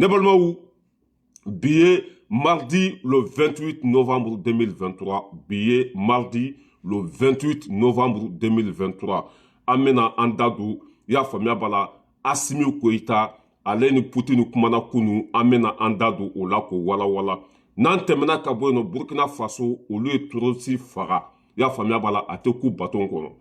Ne balimaw, bi ye mardi le 28 novembre 2023. Bi ye mardi le 28 novembre 2023. An bɛna an da don, i y'a faamuya b'a la, Asimi Goyita, ale ni Putini kumana kunu. An bɛna an da don o la k'o walawala. N'an tɛmɛna ka bɔ yen nɔ, Burukina Faso, olu ye terroriste faga, i y'a faamuya b'a la, a tɛ ku baton kɔnɔ.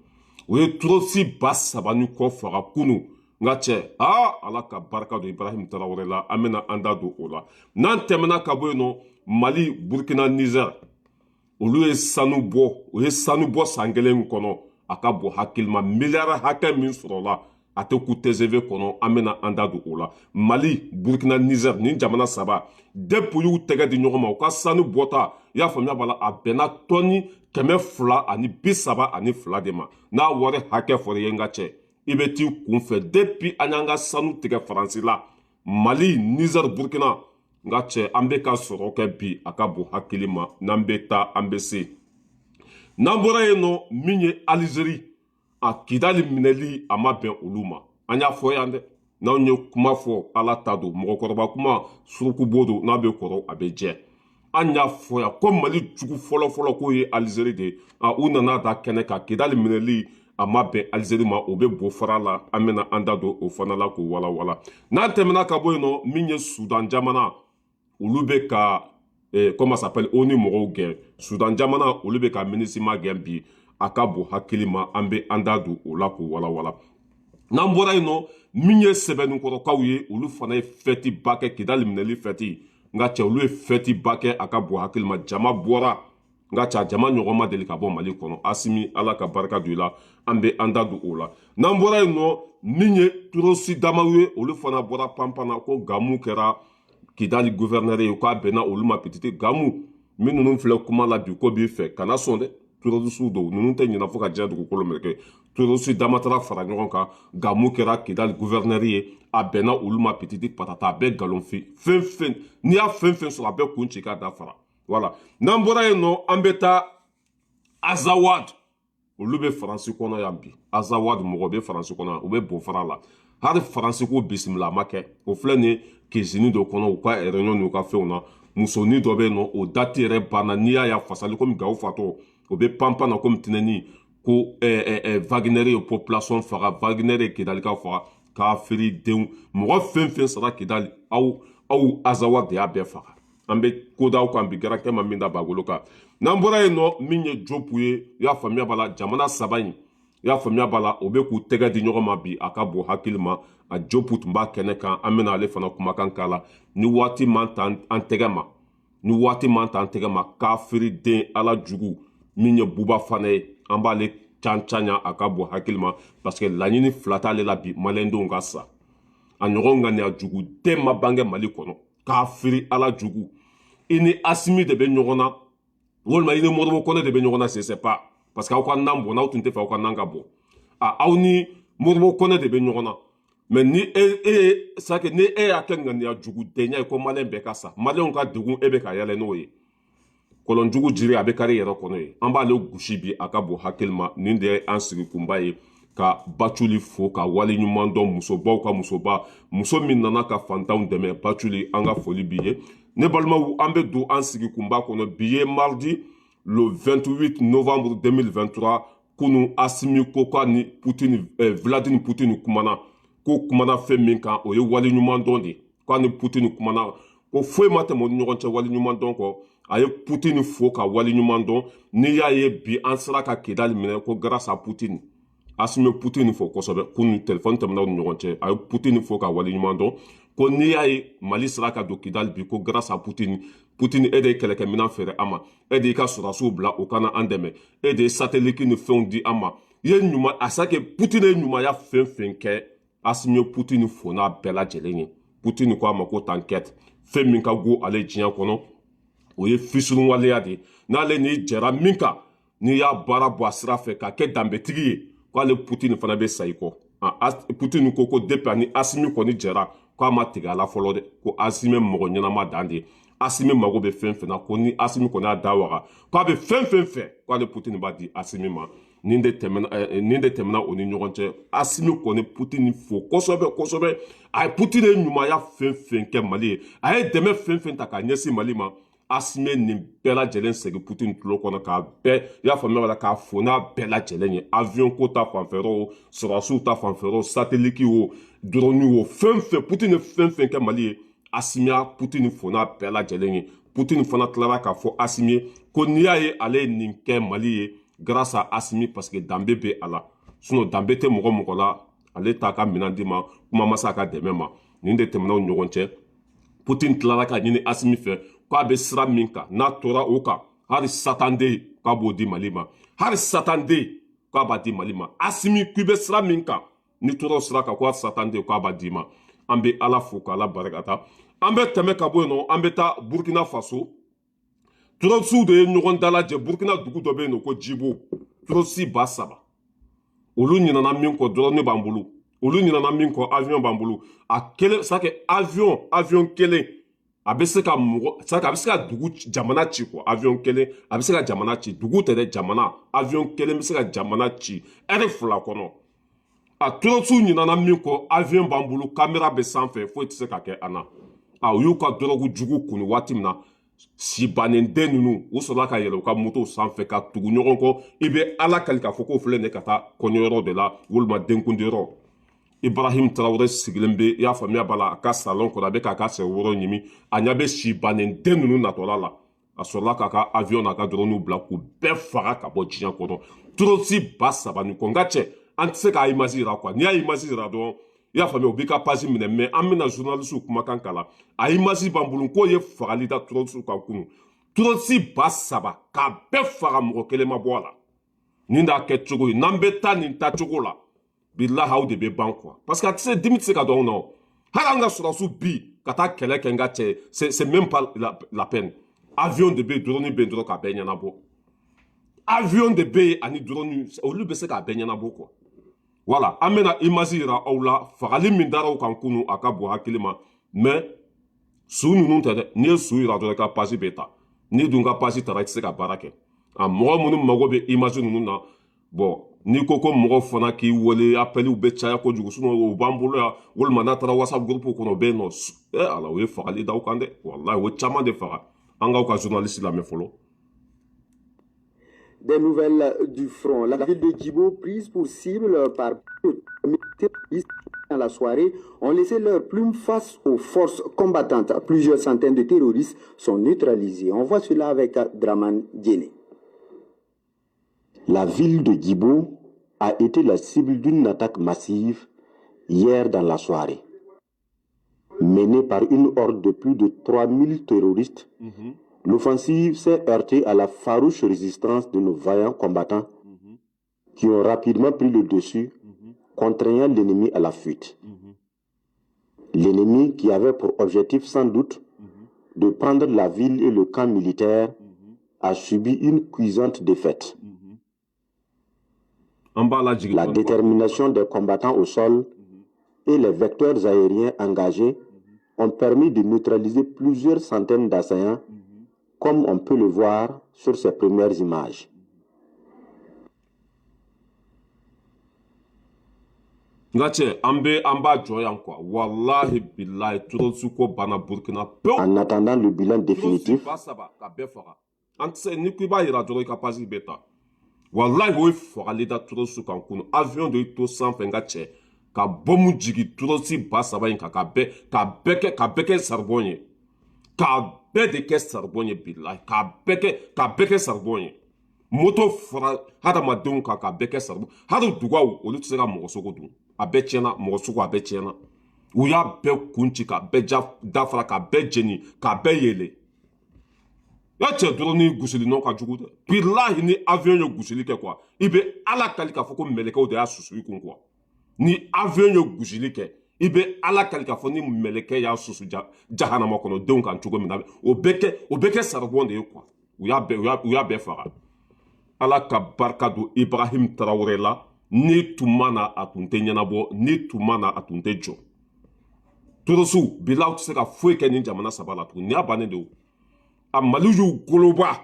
O ye terroriste 3000 ni kɔ faga kunu. N ka cɛ, aa, Ala ka barika don Ibrahim Tarawele la. An bɛna an da don o la. N'an tɛmɛna ka bɔ yen nɔ, Mali, Burukina, Niger, olu ye sanu bɔ. O ye sanu bɔ san kelen kɔnɔ, a ka bɔ hakilima miliyari hakɛ min sɔrɔla, a tɛ ku TGV kɔnɔ. An bɛna an da don o la. Mali, Burukina, Niger, nin jamana saba, depuis y'u tɛgɛ di ɲɔgɔn ma, u ka sanu bɔta, i y'a faamuya b'a la, a bɛnna tɔni 232 de ma. N'a wari hakɛ fɔra i ye, n ka cɛ, i bɛ t'i kun fɛ. Depuis an y'an ka sanu tigɛ Faransi la, Mali, Niger, Burukina, n ka cɛ, an bɛ ka sɔrɔ kɛ bi, a ka bon hakili ma. N'an bɛ taa, an bɛ se. N'an bɔra yen nɔ, min ye Alizeri, a Kidali minɛli, a ma bɛn olu ma. An y'a fɔ yan dɛ, n'anw ye kuma fɔ, Ala ta don. Mɔgɔkɔrɔba kuma, surukubo don, n'a bɛ kɔrɔ, a bɛ jɛ. An y'a fɔ yan ko Mali jugu fɔlɔfɔlɔ k'o ye Alizeri de ye. A u nana da kɛnɛ kan, Kidali minɛli, a ma bɛn Alizeri ma. O bɛ bo fara la. An bɛna an da don o fana la k'o walawala. N'an tɛmɛna ka bɔ yen nɔ, min ye Sudan jamana, olu bɛ ka comment s'appelle, ONU mɔgɔw gɛn. Sudan jamana, olu bɛ ka MINUSMA gɛn bi, a ka bon hakili ma. An bɛ an da don o la k'o walawala. N'an bɔra yen nɔ, min ye Sɛbɛnnikɔrɔkaw ye, olu fana ye fɛti ba kɛ, Kidali minɛli fɛti. N ka cɛ, olu ye fɛti ba kɛ, a ka bon hakili ma. Jama bɔra, n ka cɛ, jama ɲɔgɔn ma deli ka bɔ Mali kɔnɔ. Asimi, Ala ka barika don i la. An bɛ an da don o la. N'an bɔra yen nɔ, min ye terroriste damaw ye, olu fana bɔra panpan ko Gamu kɛra Kidali gouverneur ye, k'a bɛnna olu ma. Petite Gamu min ninnu filɛ kuma la bi, ko b'i fɛ, kana sɔn dɛ. Terroriste don ninnu, tɛ ɲinɛ fo ka diɲɛ dugukolo meleke. Terroriste dama taara fara ɲɔgɔn kan, Gamu kɛra Kidali gouverneur ye, a bɛnna olu ma. Petite patata, a bɛɛ nkalonfin. Fɛn fɛn n'i y'a fɛn fɛn sɔrɔ, a bɛɛ kun ci k'a da fara. Wala n'an bɔra yen nɔ, an bɛ taa Azawad. Olu bɛ Faransi kɔnɔ yan bi. Azawad mɔgɔ bɛ Faransi kɔnɔ, u bɛ bofara la. Hali Faransi ko bisimila a ma kɛ. O filɛ nin ye cuisine dɔ kɔnɔ, u ka réunion n'u ka fɛnw na. Musonin dɔ bɛ yen nɔ, o date yɛrɛ banna. N'i y'a ye fasali komi Gawo fatɔ, o bɛ panpan na komi tɛnɛni ko Wagner ye population faga, Wagner ye Kidalikaw faga. Kafiri denw, mɔgɔ fɛn fɛn sara Kidali, aw Azawad de y'a bɛɛ faga. An bɛ kodaw kan bi, garakɛ ma min da bagolo kan. N'an bɔra yen nɔ, min ye Jopu ye, i y'a faamuya b'a la, jamana saba in, i y'a faamuya b'a la, o bɛ k'u tɛgɛ di ɲɔgɔn ma bi, a ka bon hakili ma. A Jopu tun b'a kɛnɛ kan. An bɛna ale fana kumakan k'a la. Ni waati man ta an tɛgɛ ma, ni waati man ta an tɛgɛ ma, kafiri den Ala jugu min ye Buba fana ye, an b'ale can canya, a ka bon hakili ma, parce que laɲini fila t'ale la bi, maliyɛndenw ka sa. A ɲɔgɔn ŋaniya jugu den ma bange Mali kɔnɔ. Kafiri Ala jugu, i ni Asimi de bɛ ɲɔgɔn na, walima i ni Modibo Kɔnɛ de bɛ ɲɔgɔn na, c'est pas parce que aw ka nan bɔ, n'aw tun tɛ fɛ aw ka nan ka bɔ, a aw ni Modibo Kɔnɛ de bɛ ɲɔgɔn na. Mais ni e ye sake, ni e y'a kɛ ŋaniya jugu denya ye ko maliyɛn bɛɛ ka sa, maliyɛnw ka degun, e bɛ ka yɛlɛ n'o ye. Kɔlɔnjugu jiri, a bɛ kari yɛrɛ kɔnɔ ye. An b'ale gosi bi, a ka bon hakili ma. Nin de ye an sigi kunba ye, ka Baculi fo ka wale ɲuman dɔn, musobaw ka musoba, muso min nana ka fantanw dɛmɛ. Baculi, an ka foli b'i ye. Ne balimaw, an bɛ don an sigi kunba kɔnɔ. Bi ye mardi le 28 novembre 2023. Kunu, Asimi ko k'a ni Putin, Vladimir Putin kumana. Ko kumana fɛn min kan, o ye wale ɲuman dɔn de. K'a ni Putin kumana, ko foyi ma tɛmɛ u ni ɲɔgɔn cɛ wale ɲuman dɔn kɔ. A ye Putin fo ka wale ɲuman dɔn. N'i y'a ye bi an sera ka Kidali minɛ, ko grâce à Putin. Asimi Putin fo kosɛbɛ kunu, telefɔni tɛmɛna u ni ɲɔgɔn cɛ. A ye Putin fo ka wale ɲuman dɔn, ko n'i y'a ye Mali sera ka don Kidali bi, ko grâce à Putin. Putin, e de ye kɛlɛkɛminɛn feere an ma, e de y'i ka sɔrɔdasiw bila o kana an dɛmɛ, e de ye satellite ni fɛnw di an ma. I ye ɲuman a sa kɛ. Putin ye ɲumanya fɛn fɛn kɛ, Asimi ye Putin fo n'a bɛɛ lajɛlen ye. Putin ko a ma ko t'inquiète, fɛn min ka go ale diɲɛ kɔnɔ, o ye fisuruwaleya de ye. N'ale n'i jɛra min kan, n'i y'a baara bɔ a sira fɛ ka kɛ danbetigi ye, k'ale Putin fana bɛ sa i kɔ. Putin ko ko depuis ani Asimi kɔni jɛra, k'a ma tigɛ a la fɔlɔ dɛ, ko Asimi mɔgɔ ɲɛnama dan de ye. Asimi mago bɛ fɛn fɛn na, ko ni Asimi kɔni y'a da waga k'a bɛ fɛn fɛn fɛ, k'ale Putin b'a di Asimi ma. Nin de tɛmɛna o ni ɲɔgɔn cɛ. Asimi kɔni, Putini fo kosɛbɛ kosɛbɛ. A ye Putini ye ɲumanya fɛn fɛn kɛ Mali ye, a ye dɛmɛ fɛn fɛn ta k'a ɲɛsin Mali ma, Asimi ye nin bɛɛ lajɛlen segin Putini tulo kɔnɔ k'a bɛɛ, i y'a faamuya la, k'a fo n'a bɛɛ lajɛlen ye. Avion ko ta fanfɛ o, sɔrɔdasiw ta fanfɛ o, satellite o, drone o, fɛn fɛn Putini ye fɛn fɛn kɛ Mali ye, Asimi y'a Putini fo n'a bɛɛ lajɛlen ye. Putini fana tilara k'a fɔ Asimi ye ko n'i y'a ye ale ye nin kɛ Mali ye, grâce à Asimi, parce que danbe bɛ a la. Sinon danbe tɛ mɔgɔ mɔgɔ la, ale t'a ka minɛn d'i ma, kuma ma se a ka dɛmɛ ma. Nin de tɛmɛna u ni ɲɔgɔn cɛ. Putin tilara ka ɲini Asimi fɛ k'a bɛ sira min kan, n'a tora o kan, hali satanden k'a b'o di Mali ma, hali satanden k'a b'a di Mali ma. Asimi k'i bɛ sira min kan, n'i tora o sira kan, ko hali satanden k'a b'a d'i ma. An bɛ Ala fo k'Ala barikata. An bɛ tɛmɛ ka bɔ yen nɔ, an bɛ taa Burkina Faso. Terroristew de ye ɲɔgɔn dalajɛ Burkina dugu dɔ bɛ yen nɔ ko Jibo. Terroriste 3000, olu ɲinana min kɔ, drone b'an bolo. Olu ɲinana min kɔ, avion b'an bolo. A kelen c'est avion kelen a bɛ se ka mɔgɔ, c'est a bɛ se ka dugu jamana ci quoi. Avion kelen a bɛ se ka jamana ci, dugu tɛ dɛ, jamana. Avion kelen bɛ se ka jamana ci ɛri 2 kɔnɔ. A terroristew ɲinana min kɔ, avion b'an bolo, caméra bɛ sanfɛ, foyi tɛ se ka kɛ an na. A u y'u ka dɔrɔgu jugu kunu waati min na, sibanenden ninnu u sɔrɔla ka yɛlɛ u ka motow sanfɛ ka tugu ɲɔgɔn kɔ. I bɛ Ala kali k'a fɔ k'o filɛ nin ye ka taa kɔɲɔyɔrɔ de la walima denkundiyɔrɔ. Ibrahim Tarawele sigilen bɛ, i y'a faamuya b'a la, a ka salon kɔnɔ, a bɛ k'a ka sɛ wɔɔrɔ ɲimi. A ɲɛ bɛ sibanenden ninnu natɔla la, a sɔrɔla k'a ka avion n'a ka drone bila k'u bɛɛ faga ka bɔ diɲɛ kɔnɔ. Terroriste 3000 ni kɔ. N ka cɛ, an tɛ se k'a image yira quoi. N'i y'a image yira dɔrɔn, i y'a faamuya, u b'i ka page minɛ. Mais an bɛna journaliste kumakan kalan. A image b'an bolo k'o ye fagali da terroriste kan kunun. Terroriste 3000 k'a bɛɛ faga, mɔgɔ kelen ma bɔ a la. Nin d'a kɛ cogo ye. N'an bɛ taa nin taacogo la, bilahi, aw de bɛ ban quoi, parce que a tɛ se, dimi tɛ se ka don anw na o. Hali an ka sɔrɔdasiw bi ka taa kɛlɛ kɛ, n ka cɛ, c'est même pas la peine. Avion de bɛ yen, drone bɛ yen dɔrɔn k'a bɛɛ ɲɛnabɔ. Avion de bɛ yen ani drone, olu bɛ se k'a bɛɛ ɲɛnabɔ quoi. Voilà, an bɛna image yira aw la, fagali min dara u kan kunun, a ka bon hakili ma. Mais su ninnu tɛ dɛ. N'i ye su yira dɔrɔn, i ka page bɛ ta. N'i dun ka page tara, i tɛ se ka baara kɛ. A mɔgɔ minnu mago bɛ image ninnu na, bon, n'i ko ko mɔgɔw fana k'i wele, appeliw bɛ caya kojugu. Sinon o b'an bolo yan, walima n'a taara WhatsApp groupe kɔnɔ, o bɛ yen nɔ. Eh Ala, o ye fagali da u kan dɛ. Walahi, o caman de faga. An k'aw ka journaliste lamɛn fɔlɔ. Des nouvelles du front. La ville de Djibo, prise pour cible par dans la soirée, ont laissé leur plume face aux forces combattantes. Plusieurs centaines de terroristes sont neutralisés. On voit cela avec Draman Djene. La ville de Djibo a été la cible d'une attaque massive hier dans la soirée. Menée par une horde de plus de 3000 terroristes, l'offensive s'est heurtée à la farouche résistance de nos vaillants combattants qui ont rapidement pris le dessus, contraignant l'ennemi à la fuite. L'ennemi, qui avait pour objectif sans doute de prendre la ville et le camp militaire, a subi une cuisante défaite. An b'a lajigin. La détermination des combattants au sol et les vecteurs aériens engagés ont permis de neutraliser plusieurs centaines d'assaillants, comme on peut le voir sur ces premières images. N ka cɛ, an bɛ an b'a jɔ yan quoi. Walahi bilahi, terroriste ko banna Burkina pewu. En attendant le bilan définitif, 3000 ka bɛɛ faga, an tɛ se. Ni ko i b'a yira dɔrɔn, i ka page bɛ ta. Walahi, o ye fagali da terroriste kan kunun. Avion de y'i to sanfɛ, n ka cɛ, ka bɔmu jigin terroriste 3000 in kan, ka bɛɛ kɛ charbon ye, k'a bɛɛ de kɛ charbon ye. Bilahi, k'a bɛɛ kɛ charbon ye. Moto fara hadamadenw kan, k'a bɛɛ kɛ charbon. Hali dugaw, olu tɛ se ka mɔgɔ sogo dun. A bɛɛ tiɲɛna, mɔgɔ sogo a bɛɛ tiɲɛna. U y'a bɛɛ kun ci, k'a bɛɛ ja dafara, k'a bɛɛ jeni, k'a bɛɛ yɛlɛ. Ya cɛ, dɔrɔn ni gosili nɔ ka jugu dɛ. Bilahi, ni avion ye gosili kɛ quoi, i bɛ Ala kali k'a fɔ ko mɛlɛkɛw de y'a susu i kun quoi. Ni avion ye gosili kɛ, i bɛ Ala kali k'a fɔ ni mɛlɛkɛ y'a susu jahanama kɔnɔ denw kan cogo min na, o bɛ kɛ charbon de ye quoi. U y'a bɛɛ faga. Ala ka barika don Ibrahim Tarawele la. Ni tun ma na, a tun tɛ ɲɛnabɔ. Ni tun ma na, a tun tɛ jɔ. Terroristew bilaw tɛ se ka foyi kɛ nin jamana saba la tuguni. Nin y'a bannen de ye o. A Mali y'u goloba,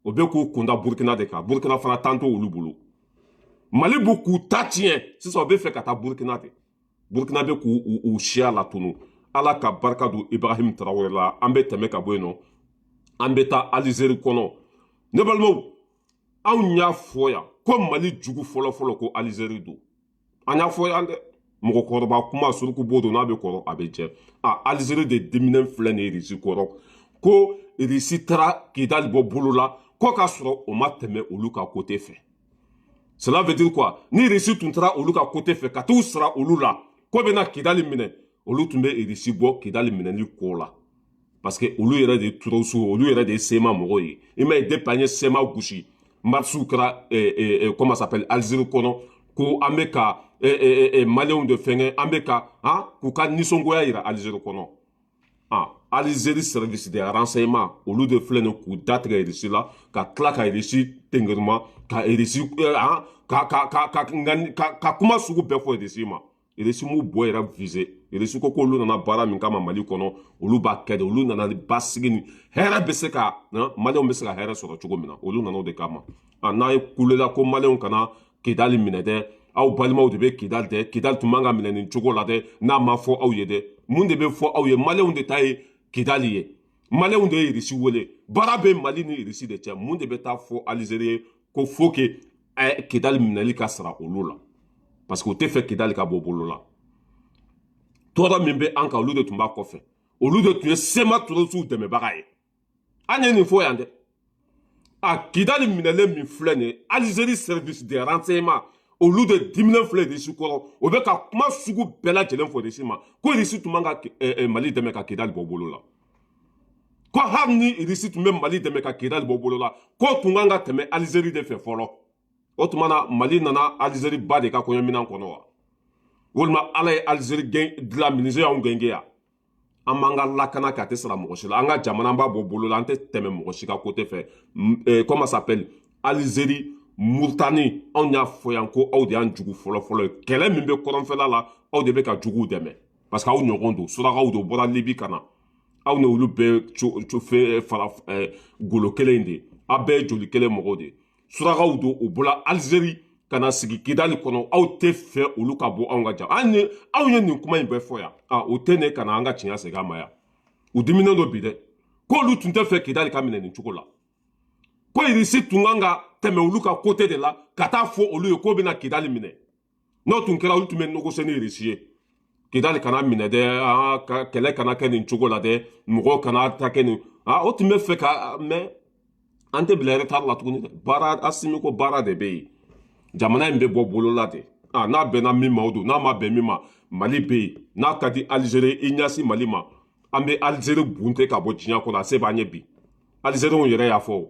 o bɛ k'u kunda Burukina de kan. Burukina fana tan t'olu bolo. Mali b'u k'u ta tiɲɛ sisan, u bɛ fɛ ka taa Burukina de. Burukina bɛ k'u u siya latunu. Ala ka barika don Ibrahim Tarawele la. An bɛ tɛmɛ ka bɔ yen nɔ, an bɛ taa Alizeri kɔnɔ. Ne balimaw, anw y'a fɔ yan ko Mali jugu fɔlɔfɔlɔ ko Alizeri don. An y'a fɔ yan dɛ, mɔgɔkɔrɔba kuma suruku b'o don, n'a bɛ kɔrɔ a bɛ jɛ. A Alizeri de diminen filɛ nin ye Irisi kɔrɔ, ko Irisi taara Kidali bɔ bolo la, ko k'a sɔrɔ o ma tɛmɛ olu ka côté fɛ. Cela veut dire quoi? Ni Irisi tun taara olu ka côté fɛ ka t'u sara olu la ko bɛna Kidali minɛ, olu tun bɛ Irisi bɔ Kidali minɛli ko la, parce que olu yɛrɛ de ye terroriste, olu yɛrɛ de ye CMA mɔgɔw ye. I m'a ye, depuis an ye CMA gosi, marche kɛra, comment s'appelle, Algérie kɔnɔ, ko an bɛ ka Maliyɛnw de fɛngɛ, an bɛ ka han k'u ka nisɔngoya yira Algérie kɔnɔ. Ah, Algérie service de renseignement, olu de filɛ nin k'u datigɛ Irisi la, ka tila ka Irisi tengerima, ka Irisi han ka ka ka ka ka ka kuma sugu bɛɛ fɔ Irisi ma. Irisi m'u bɔ yɛrɛ visé. Irisi ko k'olu nana baara min kama Mali kɔnɔ, olu b'a kɛ de. Olu nana ni basigi ni hɛrɛ bɛ se ka Maliyɛnw bɛ se ka hɛrɛ sɔrɔ cogo min na, olu nana o de kama. A n'a ye kulela ko Maliyɛnw kana Kidali minɛ dɛ, aw balimaw de bɛ Kidali dɛ, Kidali tun man ka minɛ nin cogo la dɛ. N'a ma fɔ aw ye dɛ, mun de bɛ fɔ aw ye? Maliyɛnw de ta ye Kidali ye, Maliyɛnw de ye Irisi wele, baara bɛ Mali ni Irisi de cɛ. Mun de bɛ taa fɔ Alizeri ye ko faut que Kidali minɛli ka sara olu la? Parce que u tɛ fɛ Kidali ka bɔ bolo la. Tɔɔrɔ min bɛ an kan, olu de tun b'a kɔfɛ, olu de tun ye CMA terroristew dɛmɛbaga ye. An ye nin fɔ yan dɛ. A Kidali minɛlen min filɛ nin ye, Alizeri service de renseignement, olu de diminen filɛ Irisi kɔrɔ. O bɛ ka kuma sugu bɛɛ lajɛlen fɔ Irisi ma, ko Irisi tun man ka Mali dɛmɛ ka Kidali bɔ bolo la, ko hali ni Irisi tun bɛ Mali dɛmɛ ka Kidali bɔ bolo la, k'o tun kan ka tɛmɛ Alizeri de fɛ fɔlɔ. O tuma na, Mali nana Alizeri ba de ka kɔɲɔminɛn kɔnɔ wa? Walima Ala ye Alizeri gɛn dilan minize y'anw gɛnge yan? An b'an ka lakana kɛ, a tɛ sara mɔgɔ si la. An ka jamana, an b'a bɔ bolo la, an tɛ tɛmɛ mɔgɔ si ka côté fɛ. Comment s'appelle, Alizeri, Murutani, anw y'a fɔ yan ko aw de y'an jugu fɔlɔfɔlɔ ye. Kɛlɛ min bɛ kɔrɔnfɛla la, aw de bɛ ka juguw dɛmɛ, parce que aw ɲɔgɔn don, surakaw don, bɔra Libi ka na. Aw ni olu bɛɛ fara golo kelen de, aw bɛɛ ye joli kelen mɔgɔw de. Surakaw don, u bɔra Alizeri ka na sigi Kidali kɔnɔ. Aw tɛ fɛ olu ka bɔ anw ka ja. An ye, anw ye nin kuma in bɛɛ fɔ yan. A o tɛ ne ka na an ka tiɲɛ segin a ma yan. U diminen don bi dɛ, k'olu tun tɛ fɛ Kidali ka minɛ nin cogo la, ko Irisi tun kan ka tɛmɛ olu ka côté de la ka taa fɔ olu ye k'o bɛna Kidali minɛ. N'o tun kɛra, olu tun bɛ négocier ni Irisi ye: Kidali kana minɛ dɛ, ka kɛlɛ kana kɛ nin cogo la dɛ, mɔgɔw kana ta kɛ nin. O tun bɛ fɛ ka mɛ. An tɛ bila retard la tuguni dɛ. Baara, Asimi ko baara de bɛ yen, jamana in bɛ bɔ bolo la de. N'a bɛnna min ma, o don, n'a ma bɛn min ma, Mali bɛ yen. N'a ka di Alizeri, i ɲɛsin Mali ma, an bɛ Alizeri bunte ka bɔ diɲɛ kɔnɔ. A se b'an ye bi. Alizeriw yɛrɛ y'a fɔ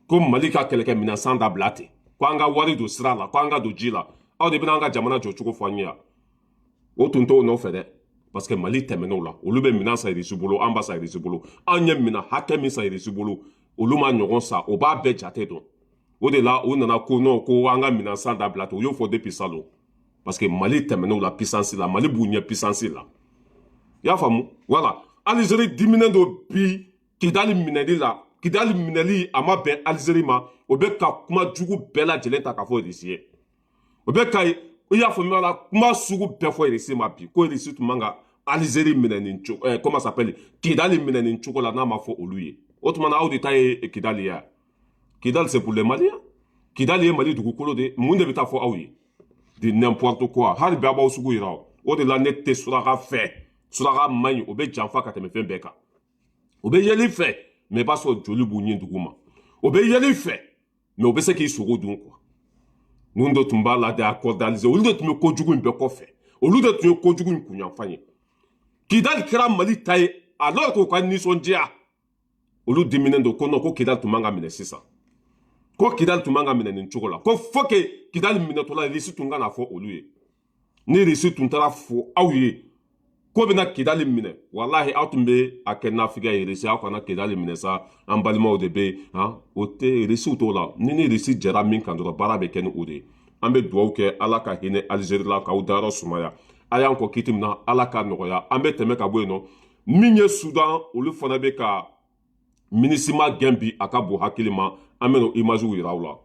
ko Mali ka kɛlɛkɛminɛn san dabila ten, ko an ka wari don sira la, ko an ka don ji la. Aw de bɛna an ka jamana jɔ cogo fɔ an ye yan. O tun t'o nɔfɛ dɛ, parce que Mali tɛmɛn'o la. Olu bɛ minɛn san Irisi bolo, an b'a san Irisi bolo. Anw ye minɛn hakɛ min san Irisi bolo, olu ma ɲɔgɔn san. O b'a bɛɛ jate dɔn. O de la u nana ko non, ko an ka minɛn san dabila ten. U y'o fɔ depuis salon, parce que Mali tɛmɛn'o la puissance la, Mali b'u ɲɛ puissance la. I y'a faamu? Voilà, Alizeri diminen don bi Kidali minɛli la. Kidali minɛli a ma bɛn Alizeri ma. O bɛ ka kuma jugu bɛɛ lajɛlen ta k'a fɔ Irisi ye. O bɛ ka, i y'a faamuya la, kuma sugu bɛɛ fɔ Irisi ma bi, ko Irisi tun man ka Alizeri minɛ nin cogo, comment s'appelle, Kidali minɛ nin cogo la, n'a ma fɔ olu ye. O tuma na, aw de ta ye Kidali ye. Kidali, c'est pour les Maliens. Kidali ye Mali dugukolo de. Mun de bɛ taa fɔ aw ye? De n'importe quoi. Hali bi a b'aw sugu yira. O de la ne tɛ suraka fɛ. Suraka man ɲi, o bɛ janfa ka tɛmɛ fɛn bɛɛ kan. O bɛ yɛli fɛ, mais i b'a sɔrɔ joli b'u ɲin dugu ma. O bɛ yɛli fɛ, mais o bɛ se k'i sogo dun quoi. Ninnu de tun b'a la de, accord d'Alger, olu de tun bɛ kojugu in bɛɛ kɔfɛ, olu de tun ye kojugu in kunyanfan ye. Kidali kɛra Mali ta ye alors k'u ka nisɔndiya. Olu diminen don ko non, ko Kidali tun man ka minɛ sisan, ko Kidali tun man ka minɛ nin cogo la, ko faut que Kidali minɛtɔla, Irisi tun ka na fɔ olu ye. Ni Irisi tun taara fɔ aw ye ko bɛna Kidali minɛ, walahi aw tun bɛ a kɛ nafigiya ye. Irisi, aw kana Kidali minɛ sa, an balimaw de bɛ yen. O tɛ, Irisiw t'o la. Ni Irisi jɛra min kan dɔrɔn, baara bɛ kɛ ni o de ye. An bɛ dugawu kɛ, Ala ka hinɛ Alizeri la, k'aw dayɔrɔ sumaya. A y'an kɔ kiti min na, Ala ka nɔgɔya. An bɛ tɛmɛ ka bɔ yen nɔ. Min ye Sudan, olu fana bɛ ka MINUSMA gɛn bi, a ka bon hakili ma. An bɛna image yira aw la.